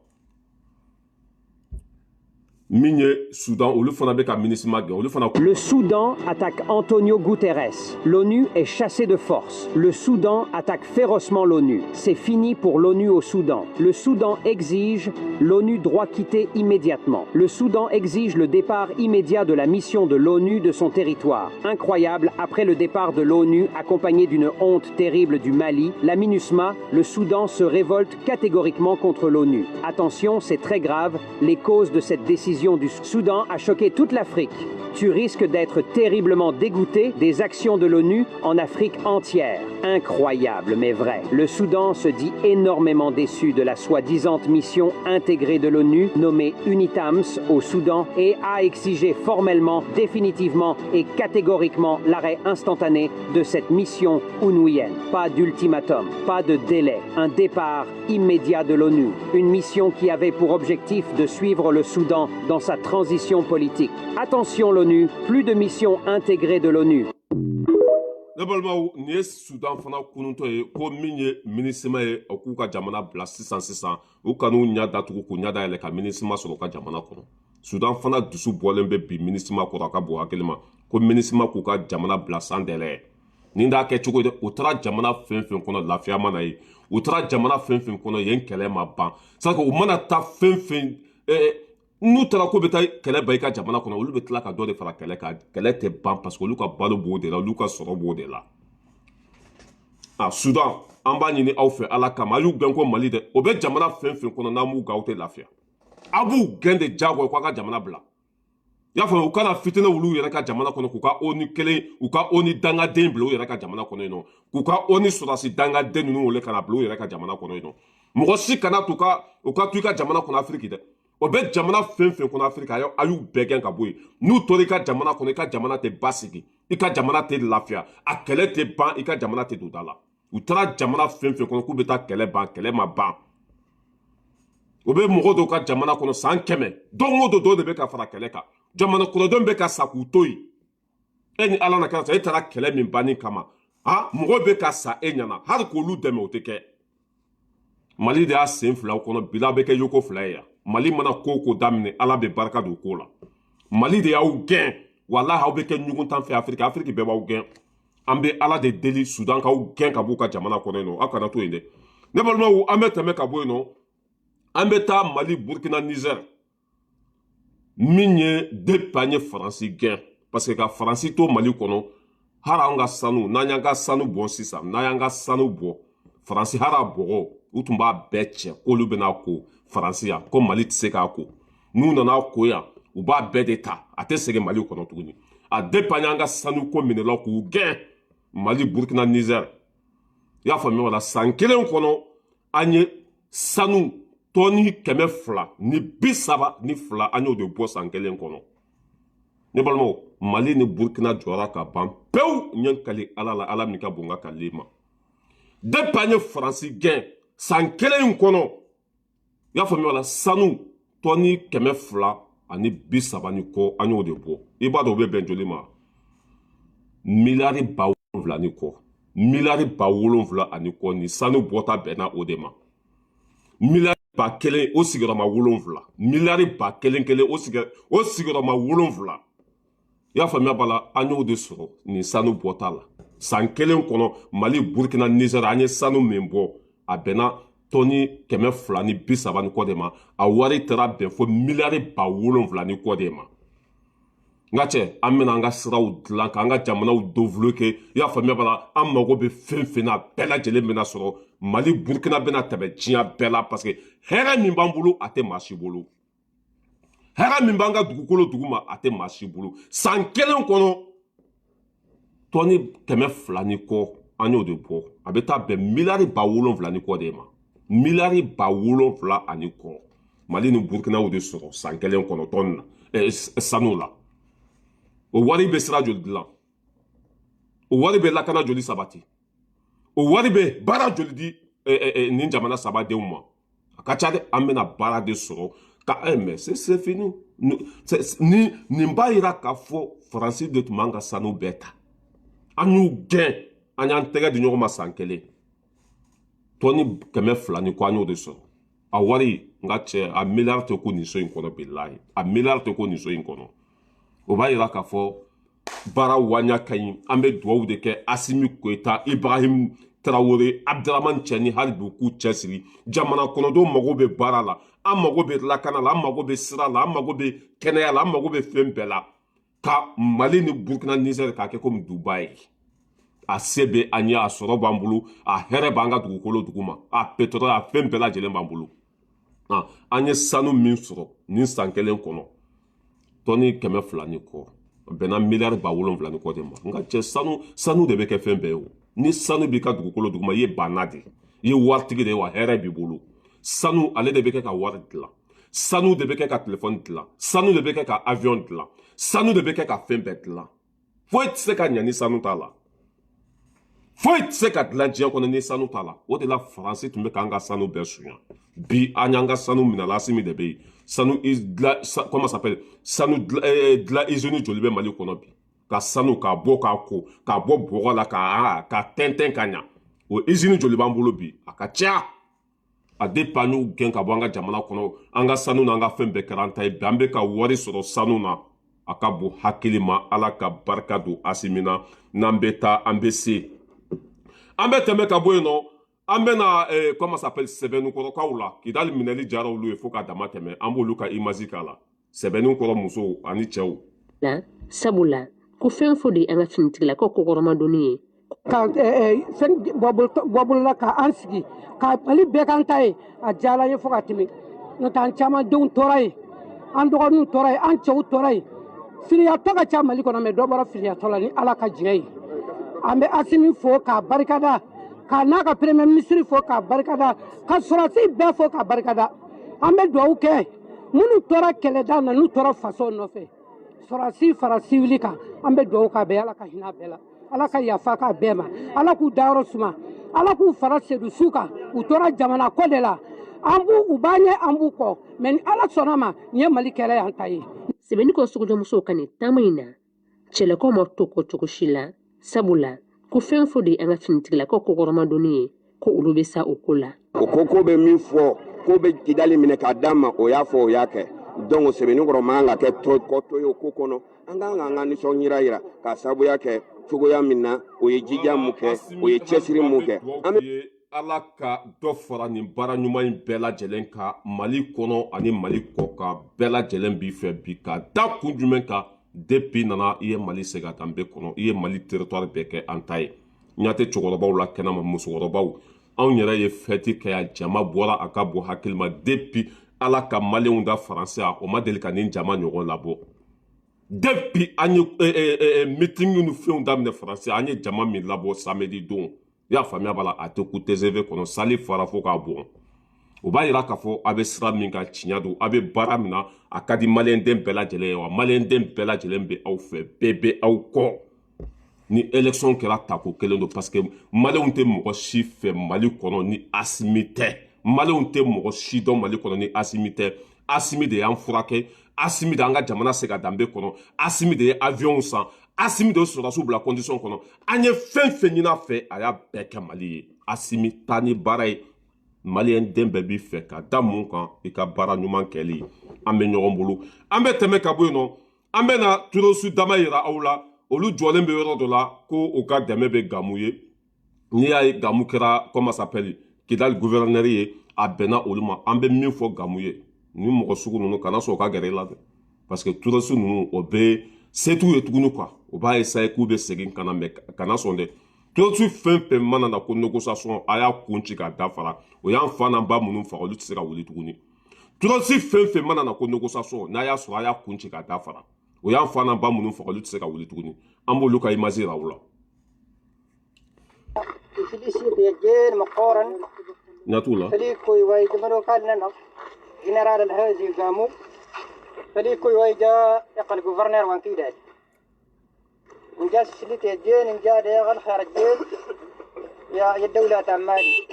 Min ye Soudan, olu fana bɛ ka MINUSMA gɛn, olu fana. Le Soudan attaque Antonio Guterres. L'ONU est chassée de force. Le Soudan attaque férocement l'ONU. C'est fini pour l'ONU au Soudan. Le Soudan exige l'ONU doit quitter immédiatement. Le Soudan exige le départ immédiat de la mission de l'ONU de son territoire. Incroyable, après le départ de l'ONU accompagné d'une honte terrible du Mali, la MINUSMA, le Soudan se révolte catégoriquement contre l'ONU. Attention, c'est très grave, les causes de cette décision du Soudan a choqué toute l'Afrique. Tu risques d'être terriblement dégoûté des actions de l'ONU en Afrique entière. Incroyable, mais vrai. Le Soudan se dit énormément déçu de la soi-disant mission intégrée de l'ONU nommée UNITAMS au Soudan et a exigé formellement, définitivement et catégoriquement l'arrêt instantané de cette mission onuienne. Pas d'ultimatum, pas de délai, un départ immédiat de l'ONU. Une mission qui avait pour objectif de suivre le Soudan dans sa transition politique. Attention l'ONU, plus de mission intégrée de l'ONU. Ne balimaw, nin ye Sudan fana kununtɔ ye ko min ye MINUSMA ye, o k'u ka jamana bila sisan sisan. U kan'u ɲɛ datugu k'u ɲɛ dayɛlɛ ka MINUSMA sɔrɔ u ka jamana kɔnɔ. Sudan fana dusu bɔlen bɛ bi MINUSMA kɔrɔ, a ka bon hakili ma ko MINUSMA k'u ka jamana bila sans délai. Nin t'a kɛ cogo dɛ. U taara jamana fɛn fɛn kɔnɔ, lafiya ma na ye. U taara jamana fɛn fɛn kɔnɔ yen, kɛlɛ ma ban. C'est u mana taa fɛn fɛn, n'u taara ko bɛ taa kɛlɛ ban i ka jamana kɔnɔ, olu bɛ tila ka dɔ de fara kɛlɛ kan. Kɛlɛ tɛ ban parce que olu ka balo b'o de la, olu ka sɔrɔ b'o de la. A Sudan, an b'a ɲini aw fɛ Ala kama, a y'u gɛn ko Mali dɛ. O bɛ jamana fɛn fɛn kɔnɔ, n'an m'u gɛn, aw tɛ lafiya. A b'u gɛn de diyagoya k'a ka jamana bila. I y'a faamu, u kana fitinɛ wulu yɛrɛ ka jamana kɔnɔ, k'u ka ONU kelen, u ka ONU dangaden bila u yɛrɛ ka jamana kɔnɔ yen nɔ, k'u ka ONU sɔrɔdasi dangaden ninnu wele ka na bila u yɛrɛ ka jamana kɔnɔ yen nɔ. Mɔgɔ si kana t'u ka u ka to i ka jamana kɔnɔ Afiriki dɛ. O bɛ jamana fɛn fɛn kɔnɔ Afiriki, a y'u bɛɛ gɛn ka bɔ yen. N'u tora i ka jamana kɔnɔ, i ka jamana tɛ basigi, i ka jamana tɛ lafiya, a kɛlɛ tɛ ban, i ka jamana tɛ don da la. U taara jamana fɛn fɛn kɔnɔ k'u bɛ taa kɛlɛ ban, kɛlɛ ma ban. O bɛ mɔgɔ dɔw ka jamana kɔnɔ san 100, don o don dɔw de bɛ ka fara kɛlɛ kan. Jamana kɔnɔdenw bɛ ka sa k'u to yen. E ni Ala na kɛra, e taara kɛlɛ min banni kama, ha, mɔgɔw bɛ ka sa e ɲɛna, hali k'olu dɛmɛ, o tɛ kɛ. Mali de y'a sen filaw kɔnɔ bila bɛ kɛ yoko fila ye yan. Mali mana ko o ko daminɛ, Ala bɛ barika don ko la. Mali de y'aw gɛn, walahi, aw bɛ kɛ ɲugun tan fɛ Afiriki, Afiriki bɛɛ b'aw gɛn. An bɛ Ala de deli, Sudan k'aw gɛn ka b'u ka jamana kɔnɔ yen nɔ. Aw kana to yen dɛ. Ne balimaw, an bɛ tɛmɛ ka bɔ yen nɔ, an bɛ taa Mali, Burukina, Nizɛri. Min ye depuis an ye Faransi gɛn, parce que ka Faransi to Mali kɔnɔ, hali an ka sanu, n'an y'an ka sanu bɔ sisan, n'an y'an ka sanu bɔ Faransi, hali a bɔgɔ, u tun b'a bɛɛ cɛ k'olu bɛna ko Faransi yan, ko Mali tɛ se k'a ko. N'u nana ko yan, u b'a bɛɛ de ta, a tɛ segin Mali kɔnɔ tuguni. A depuis an y'an ka sanu ko minɛ la k'u gɛn, Mali, Burukina, Nizɛri, i y'a faamuya wala, san kelen kɔnɔ, an ye sanu tɔni 232, an y'o de bɔ san kelen kɔnɔ. Ne balimaw, Mali ni Burukina jɔra ka ban pewu. N ye n kali Ala la, Ala min ka bon n ka kalili ma, depuis an ye Faransi gɛn, san kelen in kɔnɔ, i y'a faamuya wala, sanu tɔni 230 ni kɔ, an y'o de bɔ. I b'a dɔn o bɛ bɛn joli ma? Miliyari 7000 ni kɔ, miliyari 7000 ani kɔ. Ni sanu bɔta bɛnna o de ma, miliyari 1000 o sigiyɔrɔma wolonfila, miliyari 1000 kelen o sigiyɔrɔma wolonfila. I y'a faamuya b'a la, an y'o de sɔrɔ nin sanu bɔta la san kelen kɔnɔ. Mali, Burukina, Nizɛri, an ye sanu min bɔ, a bɛnna tɔni 230 ni kɔ de ma. A wari taara bɛn fo miliyari 7000 ni kɔ de ma. N ka cɛ, an bɛna an ka siraw dilan k'an ka jamanaw développer. I y'a faamuya b'a la, an mago bɛ fɛn fɛn na, bɛɛ lajɛlen bɛna sɔrɔ. Mali, Burukina bɛna tɛmɛ diɲɛ bɛɛ la, parce que hɛrɛ min b'an bolo, a tɛ maa si bolo. Hɛrɛ min b'an ka dugukolo duguma, a tɛ maa si bolo. San kelen kɔnɔ, tɔni 200 ni kɔ, an y'o de bɔ. A bɛ taa bɛn miliyari 7000 ni kɔ de ma, miliyari 7000 ani kɔ. Mali ni Burukina y'o de sɔrɔ san kelen kɔnɔ tɔni na, sanu la. O wari bɛ sira joli dilan? O wari bɛ lakana joli sabati? O wari bɛ baara joli di nin jamana saba denw ma? A ka ca dɛ. An bɛna baara de sɔrɔ ka mais c'est fini. Ni nin b'a yira k'a fɔ Faransi de tun b'an ka sanu bɛɛ ta. An y'u gɛn, an y'an tɛgɛ di ɲɔgɔn ma, san kelen, tɔni 200 ni kɔ, an y'o de sɔrɔ. A wari, n ka cɛ, a miliyari tɛ ko nin so in kɔnɔ. Bilahi, a miliyari tɛ ko nin so in kɔnɔ. O b'a yira k'a fɔ baara waɲa ka ɲi. An bɛ dugawu de kɛ Asimi Goyita, Ibrahim Tarawele, Abdramane Cɛni, hali bi u k'u cɛsiri. Jamana kɔnɔdenw mago bɛ baara la, an mago bɛ lakana la, an mago bɛ sira la, an mago bɛ kɛnɛya la, an mago bɛ fɛn bɛɛ la, ka Mali ni Burkina, Niger k'a kɛ komi Dubayi. A se bɛ an ye, a sɔrɔ b'an bolo, a hɛrɛ b'an ka dugukolo duguma, a pétrole, a fɛn bɛɛ lajɛlen b'an bolo. An ye sanu min sɔrɔ nin san kelen kɔnɔ, tɔni 200 ni kɔ, a bɛnna miliyari 7000 ni kɔ de ma. N ka cɛ, sanu, sanu de bɛ kɛ fɛn bɛɛ ye. O ni sanu b'i ka dugukolo duguma, i ye banna de, i ye waritigi de ye, wa hɛrɛ b'i bolo. Sanu, ale de bɛ kɛ ka wari dilan, sanu de bɛ kɛ ka telefɔni dilan, sanu de bɛ kɛ ka avion dilan, sanu de bɛ kɛ ka fɛn bɛɛ dilan. Foyi tɛ se ka ɲɛ ni sanu t'a la. Foyi tɛ se ka dilan diɲɛ kɔnɔ ni sanu t'a la. O de la, Faransi tun bɛ k'an ka sanu bɛɛ suɲa. Bi, an y'an ka sanu minɛ la, Asimi de bɛ yen. Sanu dilan, comment ça s'appelle, sanu dilan usine joli bɛ Mali kɔnɔ bi? Ka sanu k'a bɔ, k'a ko, k'a bɔ bɔgɔ la, k'a tɛntɛn ka ɲa, o usine joli b'an bolo bi? A ka ca. A depuis an y'u gɛn ka bɔ an ka jamana kɔnɔ, an ka sanu n'an ka fɛn bɛɛ kɛra an ta ye. Bi, an bɛ ka wari sɔrɔ sanu na, a ka bon hakili ma. Ala ka barika don Asimi na. N'an bɛ taa, an bɛ se, an bɛ tɛmɛ ka bɔ yen nɔ. An bɛna comment ça s'appelle, Sɛbɛnnikɔrɔkaw la. Kidali minɛli jara olu ye fo ka dama tɛmɛ. An b'olu ka image k'a la, Sɛbɛnnikɔrɔ musow ani cɛw. La sabula ko fɛn fo de ye an ka finitigilakaw kɔkɔrɔmadonni ye. Ka fɛn bɔ bolola ka an sigi ka Mali bɛɛ k'an ta ye, a diyara an ye fo ka tɛmɛ. N'o tɛ, an caman denw tora yen, an dɔgɔninw tora yen, an cɛw tora yen. Filiyatɔ ka ca Mali kɔnɔ, mɛ dɔ bɔra filiyatɔ la ni Ala ka jɛn ye. An bɛ Asimi fo k'a barikada, k'a n'a ka premier ministre fo k'a barikada, ka sɔrɔsi bɛɛ fo k'a barikada. An bɛ dugawu kɛ minnu tora kɛlɛda na, n'u tora faso nɔfɛ, sɔrɔsi fara civil kan. An bɛ dugawu k'a bɛɛ, Ala ka hinɛ a bɛɛ la, Ala ka yafa k'a bɛɛ ma, Ala k'u dayɔrɔ suma, Ala k'u fara sedusu kan. U tora jamana kɔ de la, an b'u, u b'an ɲɛ, an b'u kɔ, mɛ ni Ala sɔnna ma, nin ye Mali kɛlɛ y'an ta ye. Sɛbɛnnikɔ sogojɔmusow ka nin taama in na, cɛlakaw ma to kɔ cogo si la, sabula ko fɛn fo de ye an ka finitigilakaw kɔkɔrɔmadonni ye, ko olu bɛ sa o ko la. O ko ko bɛ min fɔ ko bɛ Kidali minɛ k'a d'a ma, o y'a fɔ, o y'a kɛ. Donc Sɛbɛnnikɔrɔ man kan ka kɛ kɔtɔ ye o ko kɔnɔ. An kan k'an ka nisɔndiyara yira k'a sababuya kɛ cogoya min na o ye jija mun kɛ, o ye cɛsiri mun kɛ, an bɛ Ala ka dɔ fara nin baara ɲuman in bɛɛ lajɛlen kan Mali kɔnɔ ani Mali kɔ kan. Bɛɛ lajɛlen b'i fɛ bi. Ka da kun jumɛn kan? Depuis nana, i ye Mali segin a danbe kɔnɔ, i ye Mali territoire bɛɛ kɛ an ta ye. Ɲa tɛ cɛkɔrɔbaw la kɛnɛma, musokɔrɔbaw, anw yɛrɛ ye fête kɛ yan, jama bɔra, a ka bon hakili ma. Depuis Ala ka Maliyɛnw da Faransi, o ma deli ka nin jama ɲɔgɔn labɔ. Depuis an ye meeting ni fɛnw daminɛ Faransi, an ye jama min labɔ samedi don, i y'a faamuya b'a la, a tɛ ku TGV kɔnɔ, salle fara fo k'a bɔn. O b'a yira k'a fɔ a bɛ sira min kan, tiɲɛ don. A bɛ baara min na, a ka di Maliyɛnden bɛɛ lajɛlen ye, wa Maliyɛnden bɛɛ lajɛlen bɛ aw fɛ, bɛɛ bɛ aw kɔ. Ni élection kɛra, tako kelen don, parce que Maliyɛnw tɛ mɔgɔ si fɛ Mali kɔnɔ ni Asimi tɛ. Maliyɛnw tɛ mɔgɔ si dɔn Mali kɔnɔ ni Asimi tɛ. Asimi de y'an furakɛ, Asimi de y'an ka jamana se ka danbe kɔnɔ, Asimi de ye avion san, Asimi de ye sɔrɔdasiw bila condition kɔnɔ. An ye fɛn fɛn ɲini a fɛ, a y'a bɛɛ kɛ Mali ye. Asimi, taa ni baara ye. Maliyɛn den bɛɛ b'i fɛ. Ka da mun kan? I ka baara ɲuman kɛli. An bɛ ɲɔgɔn bolo. An bɛ tɛmɛ ka bɔ yen nɔ, an bɛ na terroriste dama yira aw la. Olu jɔlen bɛ yɔrɔ dɔ la ko u ka dɛmɛ bɛ Gamu ye. N'i y'a ye Gamu kɛra, comment s'appelle, Kidali gouverneur ye, a bɛnna olu ma. An bɛ min fɔ Gamu ye, ni mɔgɔ sugu ninnu kana sɔn u ka gɛrɛ i la dɛ, parce que terroriste ninnu, o bɛ se t'u ye tuguni quoi. O b'a essayer k'u bɛ segin ka na, mais kana sɔn dɛ. Terroriste fɛn fɛn mana na ko négociation, a y'a kun ci k'a dafara. O y'an fa n'an ba minnu faga, olu tɛ se ka wuli tuguni. Terroriste fɛn fɛn mana na ko négociation, n'a y'a sɔrɔ, a y'a kun ci k'a dafara. O y'an fa n'an ba minnu faga, olu tɛ se ka wuli tuguni. An b'olu ka image yira u la. Ɲa t'u la. جنرال الهازي قاموا فليكو يويجا يقل gouverneur وان كيدال نجاس سليت الجين نجا ديغل خير الجين يا الدولة تمالي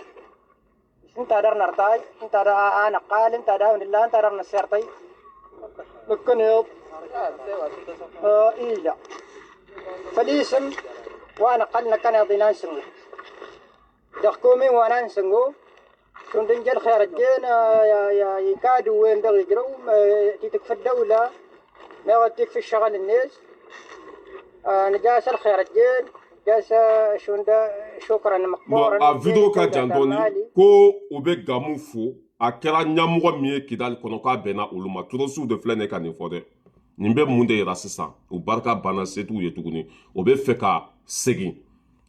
انت دار نرتاي انت دا انا قال انت دا الله انت دار نسيرتي لكن يوب إيلا فليسم وانا قلنا كان يضينان سنغو دخكومي وانا نسنغو. شون دنجا الخير الجين يا يكادوا وين دغ يجروا تكفي الدولة ما تكفي الشغل الناس نجاس الخير الجين جاس شون دا شكرا مقبورا Bon, a vidéo ka jan dɔɔni ko u bɛ Gamu fo a kɛra ɲɛmɔgɔ min ye Kidali kɔnɔ k'a bɛnna olu ma. Terroristew de filɛ nin ye ka nin fɔ dɛ. Nin bɛ mun de yira sisan? U barika banna, se t'u ye tuguni. O bɛ fɛ ka segin,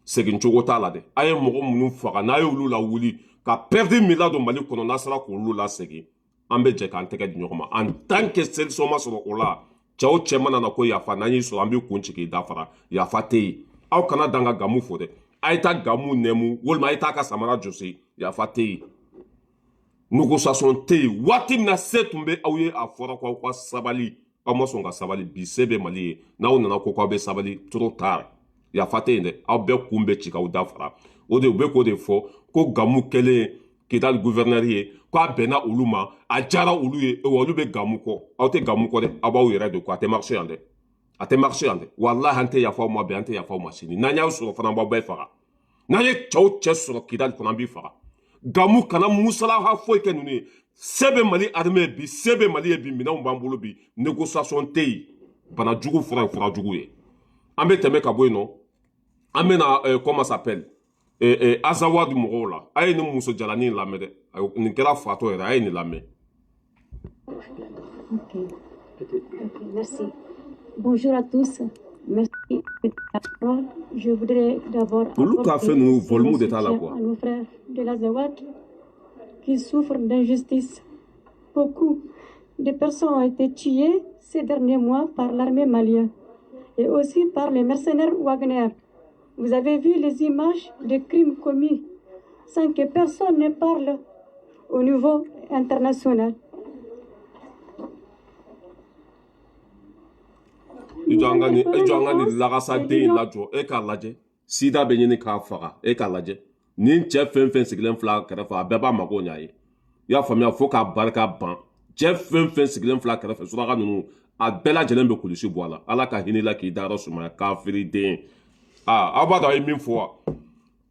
segin cogo t'a la dɛ. A ye mɔgɔ minnu faga n'a y'olu lawuli ka perte min ladon Mali kɔnɔ, n'a sera k'olu lasegin, an bɛ jɛ k'an tɛgɛ di ɲɔgɔn ma. En tant que solution ma sɔrɔ o la, cɛ o cɛ mana na ko yafa, n'an y'i sɔrɔ, an b'i kun ci k'i dafara. Yafa tɛ yen. Aw kana dan ka Gamu fo dɛ. A ye taa Gamu nɛmu walima a ye taa ka samara jɔsi. Yafa tɛ yen, négociation tɛ yen. Waati min na se tun bɛ aw ye, a fɔra ko aw ka sabali, aw ma sɔn ka sabali. Bi se bɛ Mali ye, n'aw nana ko k'aw bɛ sabali, trop tard. Yafa tɛ yen dɛ. Aw bɛɛ kun bɛ ci k'aw dafara. O de u bɛ k'o de fɔ ko Gamu kɛlen Kidali gouverneur ye, k'a bɛnna olu ma, a diyara olu ye, wa olu bɛ Gamu kɔ. Aw tɛ Gamu kɔ dɛ, aw b'aw yɛrɛ de kɔ. A tɛ marché yan dɛ, a tɛ marché yan dɛ. Walahi, an tɛ yafa aw ma bi, an tɛ yafa aw ma sini. N'an y'aw sɔrɔ fana, an b'aw bɛɛ faga. N'an ye cɛw cɛ sɔrɔ Kidali kɔnɔ, an b'i faga. Gamu kana musalaha foyi kɛ ninnu ye. Se bɛ Mali armée bi, se bɛ Mali ye bi, minɛnw b'an bolo bi. Négociation tɛ yen. Bana jugu fura ye fura jugu ye. An bɛ tɛmɛ ka bɔ yen nɔ, an bɛna comment s'appelle, Azawad mɔgɔw la. A ye nin muso jalanin lamɛn dɛ. Nin kɛra fatɔ yɛrɛ. A ye nin lamɛn. Ok. Ok, merci. Bonjour à tous. Merci. Je voudrais d'abord Olu ka apporter fɛn ninnu mon volume de t'a la soutien quoi. à nos frères de l'Azawad qui souffrent d'injustice. Beaucoup de personnes ont été tuées ces derniers mois par l'armée malienne et aussi par les mercenaires Wagner. Vous avez vu les images des crimes commis sans que personne ne parle au niveau international. I jɔ an ka nin, i jɔ an ka nin lagasaden in lajɔ. E k'a lajɛ, sida bɛ ɲini k'a faga. E k'a lajɛ, nin cɛ fɛn fɛn sigilen filɛ a kɛrɛfɛ, a bɛɛ b'a mago ɲ'a ye. I y'a faamuya? Fo k'a barika ban. Cɛ fɛn fɛn sigilen filɛ a kɛrɛfɛ, suraka ninnu, a bɛɛ lajɛlen bɛ kulusi bɔ a la. Ala ka hinɛ la k'i dayɔrɔ sumaya, kafiri den. Aa, aw b'a dɔn a ye min fɔ wa?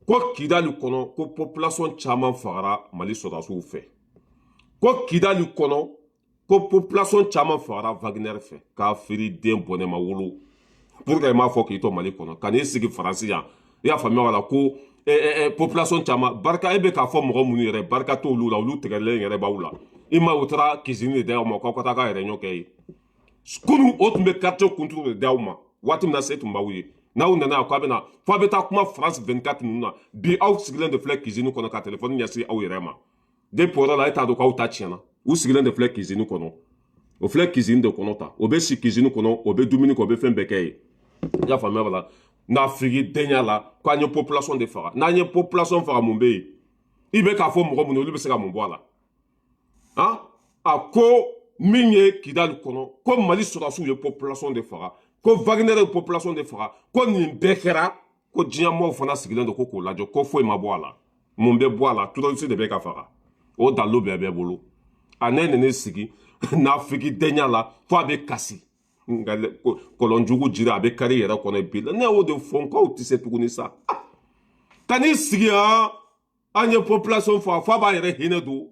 Ko Kidali kɔnɔ, ko population caman fagara Mali sɔrɔdasiw fɛ. Ko Kidali kɔnɔ, ko population caman fagara Wagner fɛ. Kafiri den bɔnɛ ma wolo. Pour que i m'a fɔ k'i to Mali kɔnɔ ka n'i sigi Faransi yan, i y'a faamuya wala? Ko population caman barika, e bɛ k'a fɔ mɔgɔ minnu yɛrɛ barika t'olu la, olu tigɛlen yɛrɛ b'aw la. I ma, u taara kisini de d'aw ma k'aw ka taa k'a yɛrɛ ɲɔ kɛ ye. Kunu o tun bɛ quartier kunturu de d'aw ma. Waati min na se tun b'aw ye, n'aw nana yan k'a bɛ na fo a bɛ taa kuma France 24 ninnu na. Bi aw sigilen de filɛ cuisine kɔnɔ ka téléphone ɲɛsin aw yɛrɛ ma. Depuis o yɔrɔ la, e t'a dɔn k'aw ta tiɲɛna. U sigilen de filɛ cuisine kɔnɔ, o filɛ cuisine de kɔnɔ ta. O bɛ si cuisine kɔnɔ, o bɛ dumuni kɛ, o bɛ fɛn bɛɛ kɛ yen. I y'a faamuya wala? Nafigi denya la k'an ye population de faga. N'an ye population faga, mun bɛ yen? I bɛ k'a fɔ mɔgɔ minnu, olu bɛ se ka mun bɔ a la? Han, a ko min ye Kidali kɔnɔ, ko Mali sɔrɔdasiw ye population de faga, ko Wagner ye population de faga, ko nin bɛɛ kɛra, ko diɲɛmɔgɔw fana sigilen don ko k'o lajɛ, ko foyi ma bɔ a la. Mun bɛ bɔ a la? Terroriste de bɛ ka faga, o dalilu bɛɛ bɛ bolo. A ne nana sigi nafigi denya la fo a bɛ kasi. Nka kɔlɔnjugu jiri a bɛ kari yɛrɛ kɔnɔ bi. Ne y'o de fɔ n k'aw tɛ se tuguni sa. Ka n'i sigi han, an ye population faga, f'a b'a yɛrɛ hinɛ don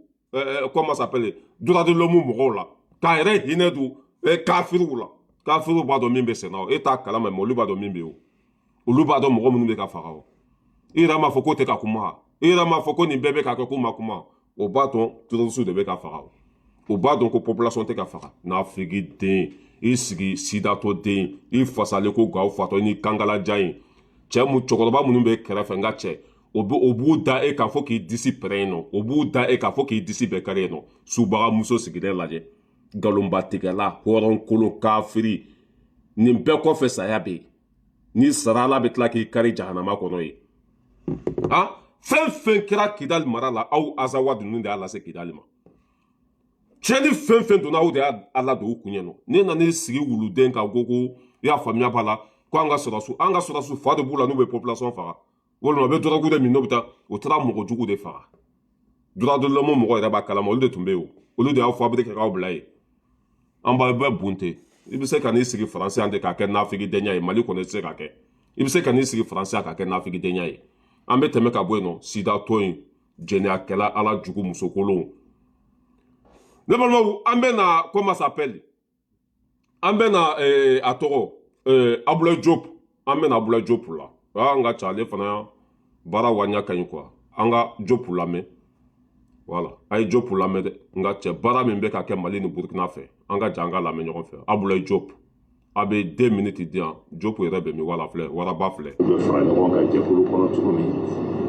comment s'appelle, droit de l'homme mɔgɔw la, k'a yɛrɛ hinɛ don kafiriw la. Kafiriw b'a dɔn min bɛ senna o, e t'a kalama, mais olu b'a dɔn min bɛ yen o. Olu b'a dɔn mɔgɔ minnu bɛ ka faga o. I yɛrɛ m'a fɔ k'o tɛ ka kuma, i yɛrɛ m'a fɔ ko nin bɛɛ bɛ ka kɛ k'u ma kuma. O b'a dɔn terroriste de bɛ ka faga o. O b'a dɔn ko population tɛ ka faga. Nafigi den, i sigi sidatɔ den, i fasalen ko gawo fatɔ ni kankalajan ye. Cɛ mun, cɛkɔrɔba minnu bɛ kɛrɛfɛ, n ka cɛ, o b'u da e kan fo k'i disi pɛrɛn yen nɔ. O b'u da e kan fo k'i disi bɛɛ kari yen nɔ. Subaga muso sigilen lajɛ, nkalonbatigɛla, hɔrɔnkolon, kafiri. Nin bɛɛ kɔfɛ, saya bɛ yen. N'i sara, Ala bɛ tila k'i kari jahanama kɔnɔ yen. Han, fɛn fɛn kɛra Kidali mara la, aw Azawad ninnu de y'a lase Kidali ma. Tiɲɛni fɛn fɛn donna, aw de y'a ladon u kun ɲɛ nɔ. Ne nana sigi wuluden kan ko i y'a faamuya b'a la ko an ka sɔrɔsiw, an ka sɔrɔsiw fa de b'u la n'u bɛ population faga, walima u bɛ dɔrɔgu de min n'u bɛ taa. O taara mɔgɔ jugu de faga. Droit de l'homme mɔgɔ yɛrɛ b'a kalama, olu de tun bɛ yen o. Olu de y'aw fabriqué k'aw bila yen. An b'a bɛɛ bunte. I bɛ se ka n'i sigi Faransi yan de k'a kɛ nafigi denya ye. Mali kɔnɔ, i tɛ se k'a kɛ. I bɛ se ka n'i sigi Faransi yan k'a kɛ nafigi denya ye. An bɛ tɛmɛ ka bɔ yen nɔ. Sidatɔ in Jɛnɛyakɛla, ala jugu, musokolon. Ne balimaw, an bɛ na, comment s'appelle, an bɛ na a tɔgɔ Abdoulaye Diop. An bɛ na Abdoulaye Diop la. An ka ca, ale fana baara waɲa ka ɲi quoi. An ka Diop lamɛn. Voilà, a ye Diop lamɛn dɛ. N ka cɛ, baara min bɛ ka kɛ Mali ni Burukina fɛ, an ka ja, an ka lamɛn ɲɔgɔn fɛ. Abdoulaye Diop, a bɛ 2 minutes di yan. Diop yɛrɛ bɛ min? Wala filɛ, waraba filɛ. U bɛ fara ɲɔgɔn kan jɛkulu kɔnɔ cogo min,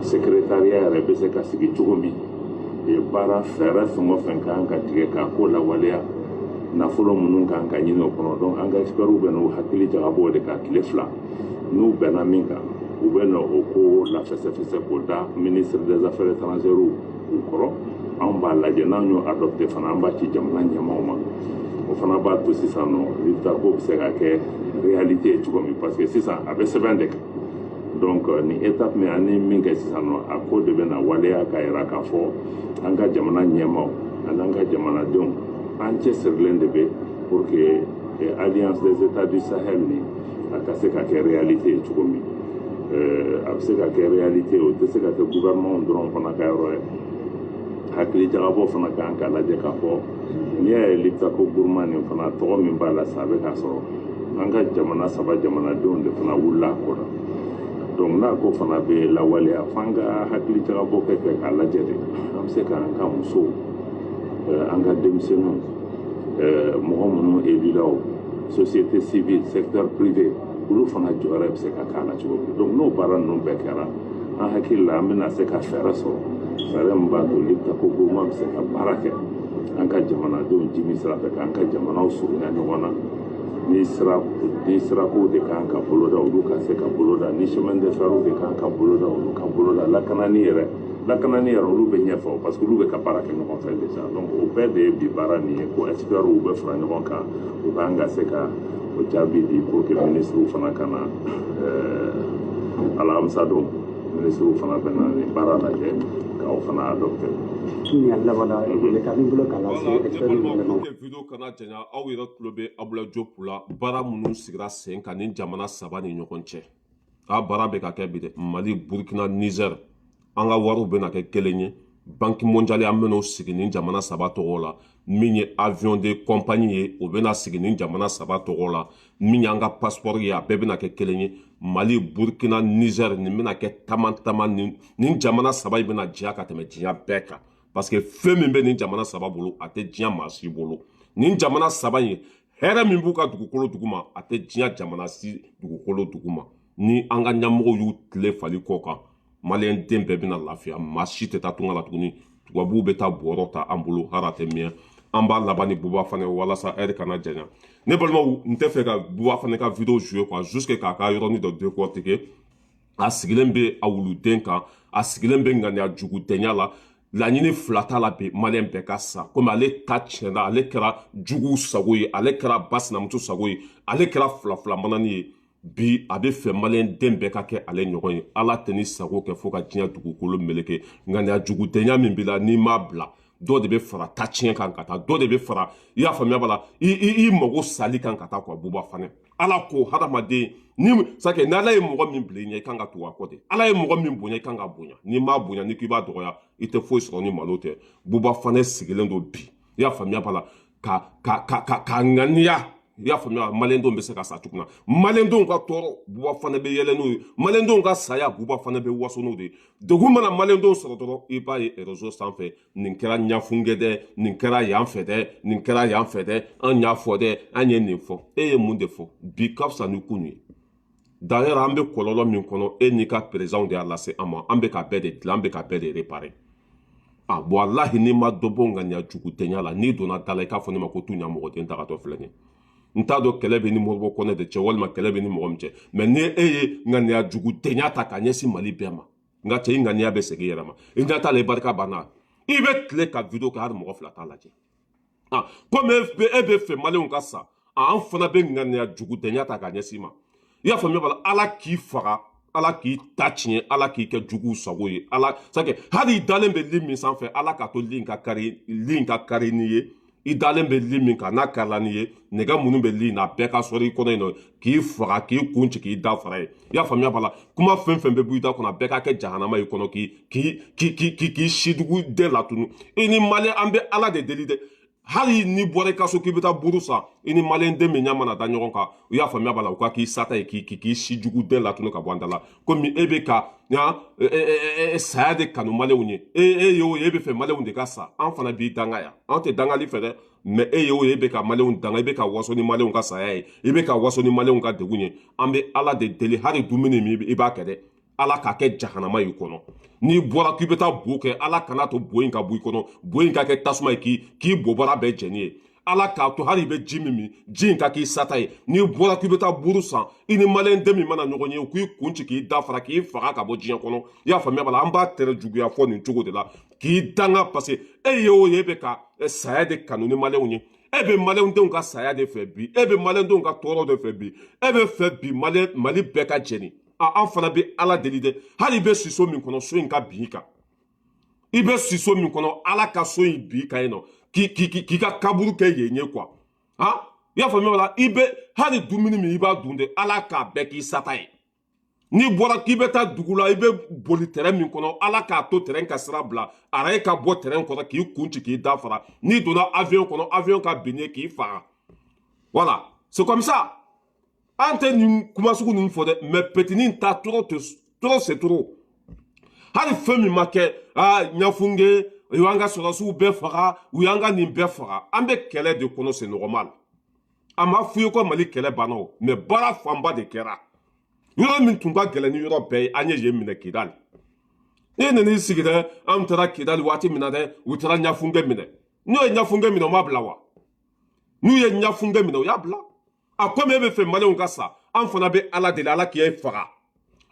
secrétariat yɛrɛ bɛ se ka sigi cogo min, baara fɛɛrɛ fɛn o fɛn kan ka tigɛ k'a ko lawaleya, nafolo minnu kan ka ɲini o kɔnɔ. Donc an ka experts bɛ n'u hakili jagabɔ o de kan tile 2. N'u bɛnna min kan, u bɛ na o ko lafɛsɛfɛsɛ k'o da ministre des Affaires étrangères u kɔrɔ. Anw b'a lajɛ, n'an y'o adopté fana, an b'a ci jamana ɲɛmaaw ma. O fana b'a to sisan nɔ Liptako bɛ se ka kɛ réalité ye cogo min, parce que sisan a bɛ sɛbɛn de kan. Donc ni étape min an ni min kɛ sisan nɔ, a ko de bɛ na waleya k'a yira k'a fɔ an ka jamana ɲɛmaaw ani an ka jamanadenw, an cɛsirilen de bɛ pour que Alliance des États du Sahel ni a ka se ka kɛ réalité ye cogo min. A bɛ se ka kɛ réalité, o tɛ se ka kɛ gouvernement dɔrɔn fana ka yɔrɔ ye. Hakili jagabɔ fana kan k'a lajɛ k'a fɔ n'i y'a ye Liptako Gourma nin fana tɔgɔ min b'a la sa, a bɛ k'a sɔrɔ an ka jamana saba jamanadenw de fana wulila a ko la. Donc n'a ko fana bɛ lawaleya, f'an ka hakili jagabɔ kɛ k'a lajɛ de, an bɛ se k'an ka musow, an ka denmisɛnninw, mɔgɔ minnu élilaw, société civile, secteur privé, olu fana jɔyɔrɔ bɛ se ka k'a la cogo min. Donc n'o baara ninnu bɛɛ kɛra, an hakili la an bɛna se ka fɛɛrɛ sɔrɔ, fɛɛrɛ min b'a to Liptako Gourma bɛ se ka baara kɛ an ka jamanadenw jimi sira fɛ, k'an ka jamanaw surunya ɲɔgɔn na. Ni sirakow de kan ka boloda, olu ka se ka boloda. Ni chemin de fer de kan ka boloda, olu ka boloda. Lakanani yɛrɛ, olu bɛ ɲɛfɔ, parce que olu bɛ ka baara kɛ ɲɔgɔn fɛ déjà. Donc o bɛɛ de ye bi baara nin ye, ko experts bɛ fara ɲɔgɔn kan, u kan ka se ka o jaabi di pour que ministres fana ka na alamisa don. Ministres fana bɛ na nin baara lajɛ k'aw fana adopté. Ɲininkali laban na, welekan b'i bolo k'a lase experts ma? Vidéo kana janya. Aw yɛrɛ tulo bɛ Abdoulaye Diop la. Baara minnu sigira sen kan ni jamana saba ni ɲɔgɔn cɛ, a baara bɛ ka kɛ bi dɛ. Mali, Burkina, Niger, an ka wariw bɛna kɛ kelen ye. Banque mondiale, an bɛn'o sigi ni jamana saba tɔgɔ la. Min ye avion de compagnie ye, o bɛna sigi ni jamana saba tɔgɔ la. Min y'an ka passeport ye, a bɛɛ bɛna kɛ kelen ye. Mali, Burkina, Niger, nin bɛna kɛ tama tama. Nin jamana saba in bɛna diya ka tɛmɛ diɲɛ bɛɛ kan, parce que fɛn min bɛ nin jamana saba bolo, a tɛ diɲɛ maa si bolo. Nin jamana saba in, hɛrɛ min b'u ka dugukolo duguma, a tɛ diɲɛ jamana si dugukolo duguma. Ni an ka ɲɛmɔgɔw y'u tile fali kɔ kan, maliyɛn den bɛɛ bɛna lafiya. Maa si tɛ taa tunga la tuguni. Tubabuw bɛ taa bɔrɔ ta an bolo hali a tɛ mɛn. An b'a laban ni Buba fana, walasa ɛri kana janya. Ne balimaw, n tɛ fɛ ka Buba fana ka vidéo jouer quoi, jusque k'a ka yɔrɔnin dɔ décortiquer. A sigilen bɛ a wuluden kan, a sigilen bɛ ŋaniya jugudenya la. Laɲini fila t'a la bi, maliyɛn bɛɛ ka sa. Komi ale ta tiɲɛna, ale kɛra juguw sago ye, ale kɛra ba sinamuso sago ye, ale kɛra fila fila manani ye. Bi a bɛ fɛ maliyɛn den bɛɛ ka kɛ ale ɲɔgɔn ye. Ala tɛ ni sago kɛ fo ka diɲɛ dugukolo meleke. Ŋaniya jugudenya min b'i la, n'i m'a bila, dɔ de bɛ fara ta tiɲɛ kan ka taa, dɔ de bɛ fara, i y'a faamuya b'a la, i mago sali kan ka taa quoi. Buba fana, ala ko hadamaden ni sake, n'ala ye mɔgɔ min bila i ɲɛ, i kan ka tugu a kɔ de. Ala ye mɔgɔ min bonya, i kan ka bonya. N'i m'a bonya, n'i k'i b'a dɔgɔya, i tɛ foyi sɔrɔ ni malo tɛ. Buba fana sigilen don bi, i y'a faamuya b'a la, ka ŋaniya, i y'a faamuya, maliyɛndenw bɛ se ka sa cogo min na, maliyɛndenw ka tɔɔrɔ, Buba fana bɛ yɛlɛ n'o ye. Maliyɛndenw ka saya, Buba fana bɛ waso n'o de ye. Degun mana maliyɛndenw sɔrɔ dɔrɔn, i b'a ye réseau sanfɛ: nin kɛra ɲafunkɛ dɛ, nin kɛra yan fɛ dɛ, nin kɛra yan fɛ dɛ, an y'a fɔ dɛ, an ye nin fɔ. E ye mun de fɔ? Bi ka fisa ni kunun ye. D'ailleurs, an bɛ kɔlɔlɔ min kɔnɔ, e n'i ka président de y'a lase an ma. An bɛ ka bɛɛ de dilan, an bɛ ka bɛɛ de réparer. A walahi, n'i ma dɔ bɔ ŋaniya jugudenya la, n'i donna da la, i k'a fɔ ne ma ko tu ɲamɔgɔden tagatɔ filɛ nin ye. N t'a dɔn kɛlɛ bɛ ni Moribo Kɔnɛ de cɛ, walima kɛlɛ bɛ ni mɔgɔ min cɛ, mais ni e ye ŋaniya jugudenya ta ka ɲɛsin Mali bɛɛ ma, n ka cɛ, i ŋaniya bɛ segin i yɛrɛ ma. I ɲɛ t'a la, i barika banna. I bɛ tile ka vidéo kɛ, hali mɔgɔ fila t'a lajɛ. Ah, komi e bɛ fɛ maliyɛnw ka sa, an fana bɛ ŋaniya jugudenya ta ka ɲɛsin i ma, i y'a faamuya b'a la. Ala k'i faga, ala k'i ta tiɲɛ, ala k'i kɛ juguw sago ye. Ala sakɛ, hali i dalen bɛ lit min sanfɛ, ala k'a to lit in ka kari, lit in ka kari n'i ye. I dalen bɛ lit min kan, n'a karila n'i ye, nɛgɛ minnu bɛ lit in na, a bɛɛ ka sɔrɔ i kɔnɔ yen nɔ, k'i faga, k'i kun ci, k'i da fara ye. I y'a faamuya b'a la? Kuma fɛn fɛn bɛ bɔ i da kɔnɔ, a bɛɛ ka kɛ jahanama i kɔnɔ, k'i sidugu den latunu. I ni maliyɛn, an bɛ Ala de deli dɛ. Hali n'i bɔra i ka so k'i bɛ taa buru san, i ni maliyɛn den min ɲɛ mana da ɲɔgɔn kan, u y'a faamuya b'a la, u ka k'i sata ye, k'i si jugu den latunu ka bɔ an da la. Komi e bɛ ka saya de kanu maliyɛnw ye, e y'o ye, e bɛ fɛ maliyɛnw de ka sa, an fana b'i danga yan. An tɛ dangali fɛ dɛ, mais e y'o ye, e bɛ ka maliyɛnw danga, i bɛ ka waso ni maliyɛnw ka saya ye, i bɛ ka waso ni maliyɛnw ka degun ye. An bɛ Ala de deli, hali dumuni min i b'a kɛ dɛ, Ala k'a kɛ jahanama y'i kɔnɔ. N'i bɔra k'i bɛ taa bo kɛ, Ala kana to bo in ka bɔ i kɔnɔ, bo in ka kɛ tasuma ye k'i bobara bɛɛ jɛni ye. Ala k'a to hali i bɛ ji min min, ji in ka k'i sata ye. N'i bɔra k'i bɛ taa buru san, i ni maliyɛn den min mana ɲɔgɔn ye, u k'i kun ci, k'i da fara, k'i faga ka bɔ diɲɛ kɔnɔ. I y'a faamuya b'a la? An b'a tɛrɛ juguya fɔ nin cogo de la, k'i danga, parce que e ye o ye, e bɛ ka saya de kanu ni maliyɛnw ye. E bɛ maliyɛn denw ka saya de fɛ bi, e bɛ maliyɛn denw ka tɔɔrɔ de fɛ bi, e bɛ fɛ bi Mali bɛɛ ka jɛni. A an fana bɛ Ala deli dɛ, hali i bɛ siso min kɔnɔ, so in ka bin i kan. I bɛ siso min kɔnɔ, Ala ka so in bin i kan yen nɔ, k'i ka kaburu kɛ yen ye quoi. Han, i y'a faamuya la? I bɛ hali dumuni min i b'a dun dɛ, Ala k'a bɛɛ k'i sata ye. N'i bɔra k'i bɛ taa dugu la, i bɛ boli terrain min kɔnɔ, Ala k'a to terrain ka sira bila araye ka bɔ terrain kɔnɔ, k'i kun ci, k'i da fara. N'i donna avion kɔnɔ, avion ka bin ye, k'i faga. Voilà, c'est comme ça. An tɛ nin kuma sugu ninnu fɔ dɛ, mais petinin ta trop, trop c'est trop. Hali fɛn min ma kɛ, aa, Ɲafunge, u y'an ka sɔrɔdasiw bɛɛ faga, u y'an ka nin bɛɛ faga. An bɛ kɛlɛ de kɔnɔ, c'est normal. A ma f'u ye ko Mali kɛlɛ banna o, mais baara fanba de kɛra. Yɔrɔ min tun ka gɛlɛn ni yɔrɔ bɛɛ ye, an ye yen minɛ, Kidali. N'i nan'i sigi dɛ, an taara Kidali waati min na dɛ, u taara Ɲafunge minɛ. N'u ye Ɲafunge minɛ, u ma bila wa? N'u ye Ɲafunge minɛ, u y'a bila. A komi e bɛ fɛ maliyɛnw ka sa, an fana bɛ Ala deli, Ala k'i faga.